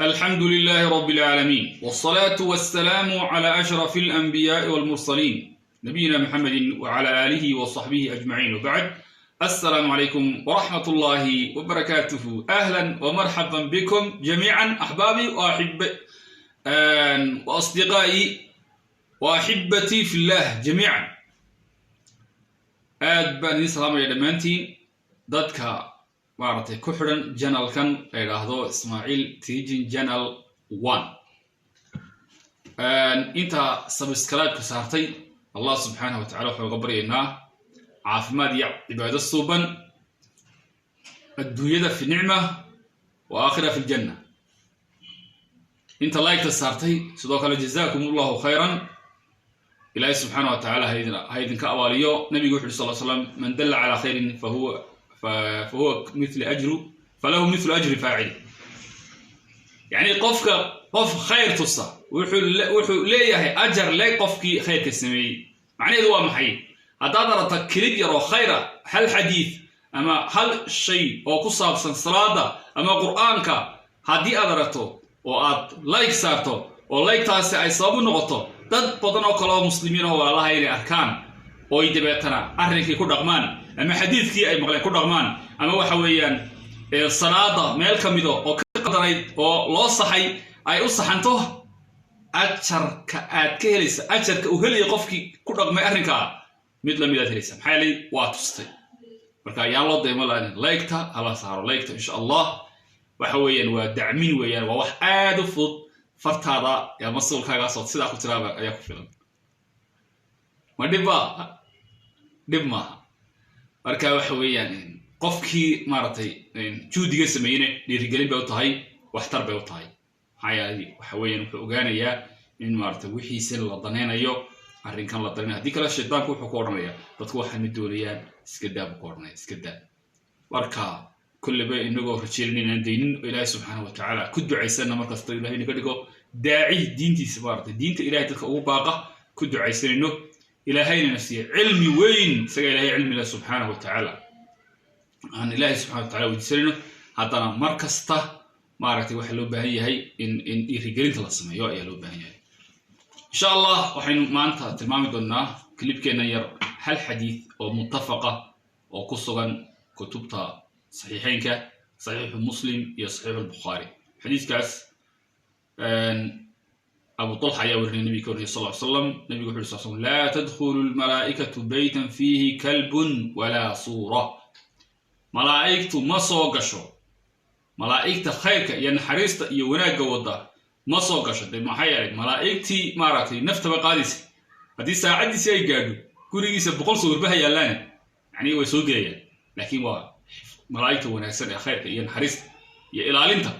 الحمد لله رب العالمين، والصلاة والسلام على أشرف الأنبياء والمرسلين، نبينا محمد وعلى آله وصحبه أجمعين، وبعد، السلام عليكم ورحمة الله وبركاته. أهلا ومرحبا بكم جميعا أحبابي وأصدقائي وأحبتي في الله جميعا. Aad baan idiin salaamaya dhammaantiin dadka maaragtay ku xidhan channelkan la yidhaahdo Ismaaciil Teaching Channel One. Inta subscribe-ka saartay, Allah subxaanahu wa tacala waxaan uga baryaynaa caafimaad iyo cibaado suuban, adduunyada في نعمة وآخرة في الجنة. Inta like-ta saartay sidoo kale جزاكم الله خيرا. Ilaahay subxaana wa tacaala ha idinka abaaliyo. Nabigu wuxu uhi sal slam: "من دل على خير فهو مثل أجر فله مثل أجر فاعله." Yani qofka qof khayr tusa wuxuu leeyahay ajar le qofkii khayrka sameeyey. Macnaheedu waa maxay? Haddaad aragta clip yar oo khayra, hal xadiid ama hal shay oo ku saabsan salaada ama Qur'aanka, haddii aad aragto oo aad like saarto, oo like-taasi ay sabab u noqoto dad badan oo kale oo muslimiin oo walaalaha inay arkaan, ooy dabeetana arrinkii ku dhaqmaan ama xadiidkii ay maqleen ku dhaqmaan, ama waxa weeyaan salaada meel ka mido oo ka qadanayd oo loo saxay ay u saxanto, ajarka aad ka helaysa, ajarka uu helaya qofkii ku dhaqmay arrinkaa, mid lamid aad helaysa. Maxaa yeelay waa tustay. Marka ayaan loo daymo la like-ta hala saaro like-ta, insha Allah. Waxa weeyaan waa dacmin weeyaan, waa wax aad u fudud. Fartaada ama suulkaagaasoo sidaa ku tiraaba ayaa ku filan. Ma dhibba? Dhib maaha. Marka waxa weeyaan qofkii maaragtay juhdiga sameeyene dhiirigelin bay u tahay, waxtar bay u tahay. Maxaa yeelay waxa weeyaan wuxuu ogaanayaa in maaragtay wixiisa la danaynayo, arrinkan la danaynayo. Haddii kale shaydaanku wuxuu ku odhanaya: "Dadku waxay ma doonayaan, iska daa," buu ku odhanaya, "iska daa." Marka kulleba inagoo rajeelin inaan daynin oo Ilaahay subxaana wa tacaala ku ducaysana markasta Ilahay naga dhigo daaci diintiisa, maaragtay diinta Ilahay dadka ugu baaqa, ku ducaysanayno. Ilaahayna na siiya cilmi weyn, isaga Ilahay cilmi leh subxaanahu wa tacaala, aan Ilaahay subxana wa tacala weydiisanayno. Haddana mar kasta maaragtay waxaa loo baahan yahay in dhiirigelinta la sameeyo ayaa loo baahan yahay. Insha Allah waxaynu maanta tilmaami doonaa clipkeenna yar hal xadiid oo muttafaqa oo ku sugan kutubta saxiixeynka, Saxiixu Muslim iyo Saxiixu Albukhaari. Xadiiskaas Abu Talxa ayaa warinay, nabiga ka warinay sal ly slam. Nabigu wuxu uri sal slam: "لا تدخل الملائكة بيتا فيه كلب ولا صورة." Malaa'igtu ma soo gasho, malaa'igta khayrka iyo naxariista iyo wanaagga wadda ma soo gasho. De maxaa yeelay malaa'igtii maaragtay naftaba qaadaysa, haddii saacaddiisi ay gaadho, gurigiisa 100 sawirbaha yaallaana, yani way soo gelayaan. Laakiin waa malaa'igta wanaagsan ee khayrka iyo naxariista iyo ilaalinta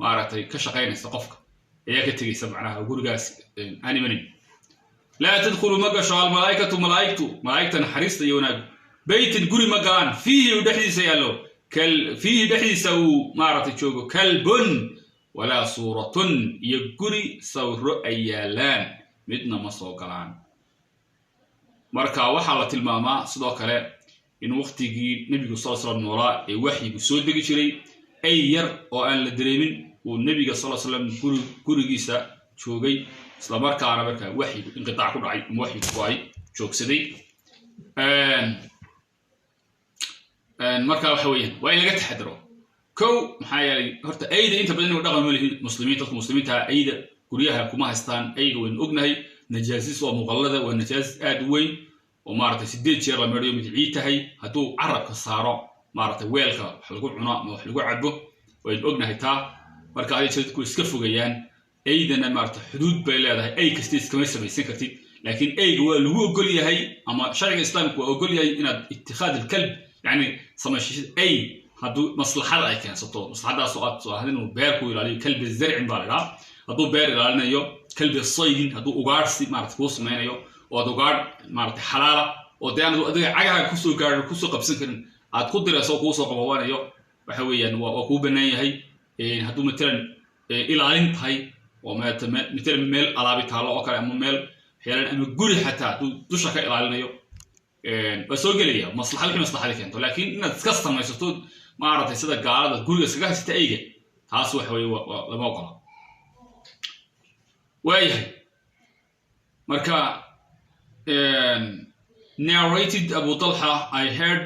maaragtay ka shaqaynaysa qofka ayaa ka tegaysa, macnaha gurigaas aan imanin. لا تدخل ma gasho الملائكة malaa'igtu, malaa'igta naxariista iyo wanaag, بيتا guri ma galaan, فيه uu dhexdiisa yaallo, فيه dhexdiisa uu maaragtay joogo, كلب ولا صورة, iyo guri sawiro ay yaalaan, midna ma soo galaan. Marka waxaa la tilmaamaa sidoo kale in waqtigii nebigu sal slam noolaa ee waxyigu soo degi jiray, ay yar oo aan la dareemin uu nebiga sal slam gurigiisa joogay, islamarkaana markaa waxyigu inqitaac ku dhacay ama waxyigu go-ay, joogsaday. Marka waxa weeyaan waa in laga taxadaro kow. Maxaa yeelay horta ayda inta badan inagu dhaqan ma lihin muslimiin, dadka muslimiinta ayda guryaha kuma haystaan. Ayga waynu ognahay najaasis waa muqallada, waa najaasis aad u weyn oo maaragtay 8 jeer la meedhayo, mid ciid tahay hadduu carabka saaro maaragtay weelka wax lagu cuno ama wax lagu cabo, waynu ognahay taa. Marka haday jeer dadku iska fogayaan aydana, maaragtay xuduud bay leedahay, ay kasta iskama samaysan kartid. Laakiin eyga waa lagu ogol yahay ama sharciga islaamka waa ogol yahay inaad اتخاذ الكلب, yani samaysashid ay, hadduu maslaxada ay keensato, maslaxadaasoo aad soo inuu beer ku ilaaliyo. كلب زرع baa la dhahaa hadduu beer ilaalinayo, كلب صيد hadduu ugaadhsi maarata kuu samaynayo, oo aad ugaadh maarata xalaala oo dee aan adiga cagaha kusoo gaadho kusoo qabsan karin aad ku dirayso, kuusoo qabawanayo, waxa weeyaan waa kuu bannaan yahay. Hadduu matalan ilaalin tahay oo matalan meel alaabi taallo oo kale ama meel waxyaalan ama guri xataa hadduu dusha ka ilaalinayo, waa soo gelaya maslaxad, wixii maslaxadi keento. Laakiin inaad iska samaysato maaragtay sida gaalada guriga iskaga haysata eyga, taasi waa xaaraan. Taas waxa weye lama ogola. Waayahay, marka narrated Abu Talha, "I heard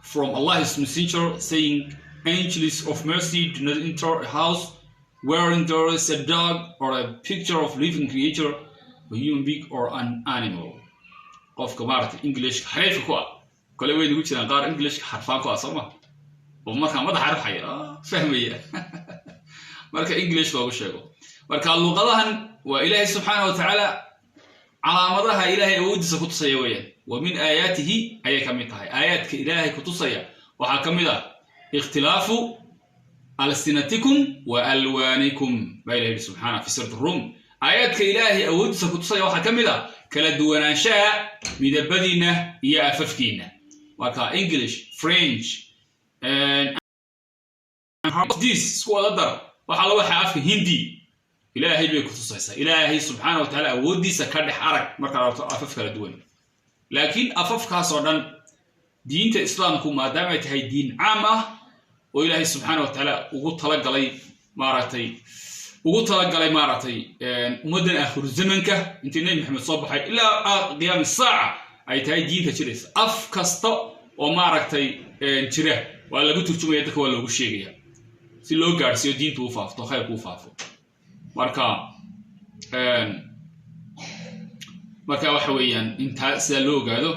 from Allah's Messenger saying, 'Angels of mercy do not enter a house wherein there is a dog or a picture of living creature, a human being or an animal.'" Qofka maaragtay Englishka xariifka ku ah kole way nagu jiraan, qaar Englishka xarfaan ku ah, soo ma? Oo markaa madaxa ruxaya, fahmaya marka English loogu sheego. Marka luqadahan waa Ilaahay subxaana wa tacaala calaamadaha Ilaahay awooddiisa ku tusaya weeyaan. Wa min aayaatihi ayay ka mid tahay. Aayaadka Ilaahay ku tusaya waxaa ka mid ah اختلاف ألسنتكم وألوانكم baa Ilahi yidhi subxaana fi suurat Rum. Aayaadka Ilaahay awooddiisa ku tusaya waxaa ka mid ah kala duwanaanshaha midabadiinna iyo afafkiinna. Marka English, French, this isku wada dar, waxaa la waxaa afka Hindi, Ilaahay bay ku tusaysaa. Ilaahay subxaana wa tacaala awooddiisa ka dhex arag markaad aragto afaf kala duwan. Laakiin afafkaas oo dhan, diinta Islaamku maadaama ay tahay diin caam ah oo Ilaahay subxaana wa tacaala ugu talagalay, maaragtay, ugu talagalay, maaragtay, ummaddan aakhiru zamanka, intii Nebi Maxamed soo baxay ilaa qiyaami saaca ay tahay diinta jiraysa, af kasta oo maaragtay jira waa lagu turjumaya, dadka waa loogu sheegaya si loo gaadhsiiyo, diintu u faafto, khayrku u faafo. Marka waxa weeyaan intaa sidaa loo ogaado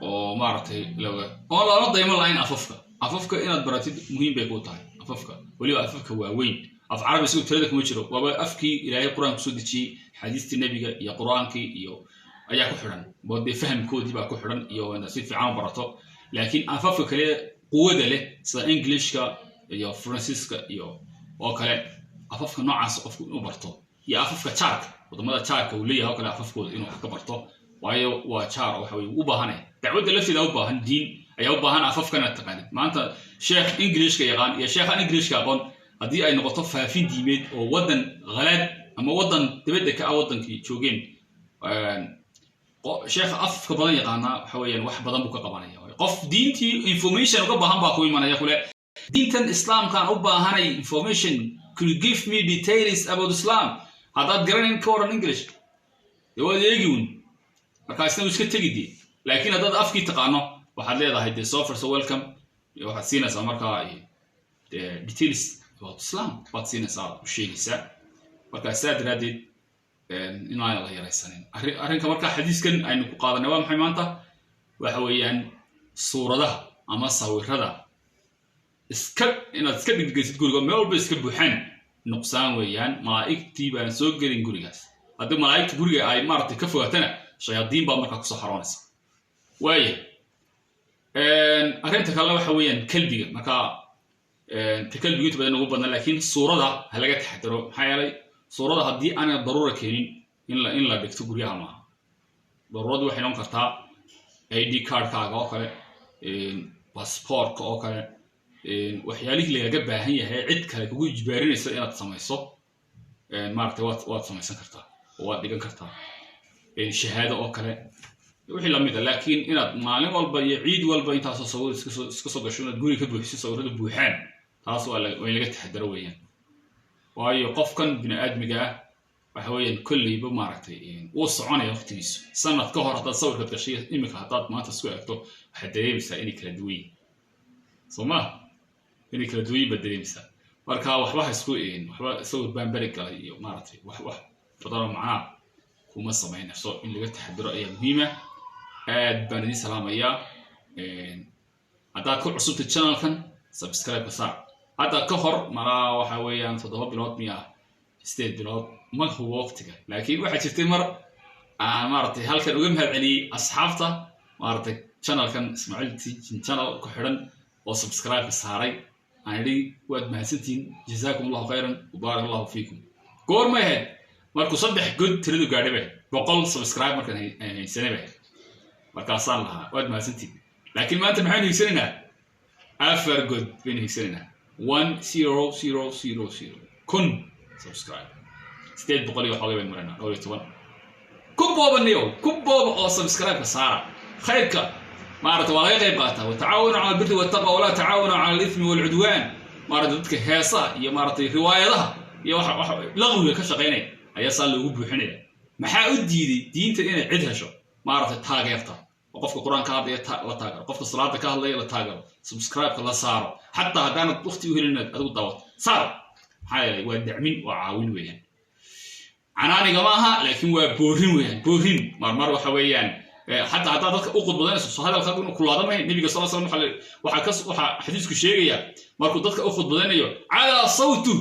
oo maaragtay la ogaado oo loola daymo lahayn afafka. Afafka inaad baratid muhiim bay ku tahay, afafka weliba afafka waaweyn. Af Carabi isagu tirada kuma jiro, waaba afkii Ilaahay Qur-aanku soo dejiyey, xadiistii Nebiga iyo Qur-aankii iyo ayaa ku xidhan oo dee fahamkoodii baa ku xidhan iyo inaad si fiican u barato. Laakiin afafka kale quwada leh sida Englishka iyo Faransiiska iyo oo kale, afafka noocaas qofku inuu barto, iyo afafka jaarka, wadamada jaarka uu leeyahay oo kale, afafkooda inuu wax ka barto, waayo waa jaar oo waxa weye u baahanaya dacwadda lafteeda, u baahan diin ayaa u baahan afafkan inaad taqaanid. Maanta sheekh Englishka yaqaan iyo sheekh aan Englishka aqoon, haddii ay noqoto faafin diimeed oo waddan khalaad ama waddan dibadda ka ah waddankii joogeen, sheekha afka badan yaqaanaa waxa weeyaan wax badan buu ka qabanaya. Qof diintii information uga baahan baa ku imanaya, kule "Diintan Islaamkaan u baahanay information, could you give me details about Islam?" Haddaad garanayn ka waran English, dee waad eegi un, markaa isna uu iska tegi dee. Laakiin haddaad afkii taqaano, waxaad leedahay dee "Soo farso, welcome." Waxaad siinaysaa markaa dee details about Islam baad siinaysaa, u sheegaysaa. Marka sidaa daraaddeed inaan la yaraysanin arrinka. Marka xadiiskan aynu ku qaadanay waa maxay maanta? Waxa weeyaan suuradaha ama sawirada iska inaad iska dhigdhigaysid guriga, meel walba iska buuxaan, nuqsaan weeyaan. Malaa'igtii baan soo gelin gurigaas. Haddii malaa'igta guriga ay maaragtay ka fogaatana, shayaadiin baa markaa kusoo xaroonaysa. Waaya, arrinta kalena waxa weeyaan kelbiga. Marka ta kelbiga inta badan ugu badna, laakiin suurada ha laga taxadaro. Maxaa yeelay suurada haddii aanay daruura keenin in la dhigto guryaha maaha. Daruuradu waxay noqon kartaa ID cardkaaga oo kale, passportka oo kale, waxyaalihii lagaga baahan yahay, cid kale kugu ijbaarinayso inaad samayso, maaragtay, waad samaysan kartaa oo waad dhigan kartaa, shahaado oo kale, wixii lamid a. Laakiin inaad maalin walba iyo ciid walba intaasoo sawir iska soo gasho, inaad guriga ka buuxiso, sawirada buuxaan, taas waa in laga taxadaro weeyaan. Waayo qofkan bini aadmiga ah waxa weeyaan kolleyba maaragtay wuu soconaya waqtigiisu. Sanad ka hor haddaad sawirkaad gashay, imika haddaad maanta isku eegto, waxaad dareemaysaa inay kala duwan yihin, soo ma? Inay kala duwan yihin baad dareemaysaa. Marka waxba ha isku waxba sawir baan beri galay iyo maaragtay wax badanoo macnaha kuma samaynayso. In laga taxadiro ayaa muhiima. Aad baan idin salaamayaa. Haddaad ku cusubtay channelkan, subscribe ka saar. Hadda ka hor malaa waxa weeyaan 7 bilood miya, 8 bilood, ma hubo waqtiga, laakiin waxaa jirtay mar aan maaragtay halkan uga mahad celiyey asxaabta maaragtay channelkan Ismaaciil Teaching Channel ku xidhan oo subscribe ka saaray. Aan idhi "Waad mahadsantihiin, jazaakum Allahu khayran wabaarak Allahu fiikum." Goormay ahayd? Markuu saddex god tiradu gaadhay bay, 100 subscribe markaan haysanay bay ahayd. Markaasaan lahaa "Waad mahadsantihiin." Laakiin maanta maxaynu higsanaynaa? Afar god baynu higsanaynaa, 10000, 1000 subscribe. 800 iyo xoogay baynu maraynaa, dhowr iyo toban. Ku boobaniyo, ku booba oo subscribe-ka saara. Khayrka maarata waa laga qayb qaataa. وتعاونوا على البر والتقوى ولا تعاونوا على الإثم والعدوان. Maaragtay, dadka heesaha iyo, maaragtay, riwaayadaha iyo waxa laqwiga ka shaqaynaya ayaa saa loogu buuxinaya. Maxaa u diiday diinta inay cid hesho, maaragtay, taageerta, oo qofka Qur-aan ka hadlaya la taageero, qofka salaada ka hadlaya la taageero, subscribe-ka la saaro, xataa haddaanad waqti u helin inaad adigu daawato, saar. Maxaa yeelay waa dacmin, waa caawin weeyaan. Canaaniga ma aha, laakiin waa boorin weeyaan, boorin. Marmar waxa weeyaan, xataa haddaad dadka u khudbadanayso, soo hadalkaagu inuu kulaada mahayn. Nebiga sal slam waxaa xadiisku sheegaya markuu dadka u khudbadanayo, calaa sawtu,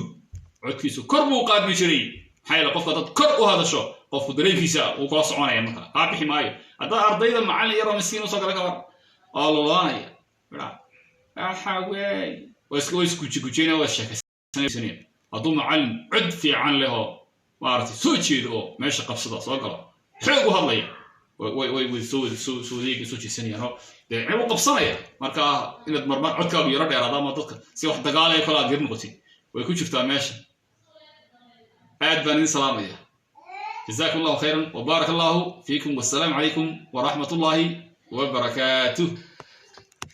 codkiisu kor buu qaadmi jiray. Maxaa yeele qofka dad kor u hadasho, qofku dareenkiisa wuu kula soconaya, marka kaa bixi maayo. Haddaad ardayda macallin yaroo miskiin usoo gala, ka war oo loloonaya, waxa weey waa isgujigujeynaya, waa sheekaysanaya. Hadduu macallin cod fiican leh oo, maaragtay, soo jeedo oo meesha qabsada soo galo, xoog u hadlaya, way soo jeesanayaan oo dee u qabsanaya. Marka inaad marmar codkaagu yaro dheeraado ama dadka si wax dagaalaya kale aad yar noqotid, way ku jirtaa meesha. Aad baan idin salaamaya. Jazakum Allahu khayran wa baaraka Allahu fiikum, wassalaamu calaykum waraxmat ullahi wabarakaatuh.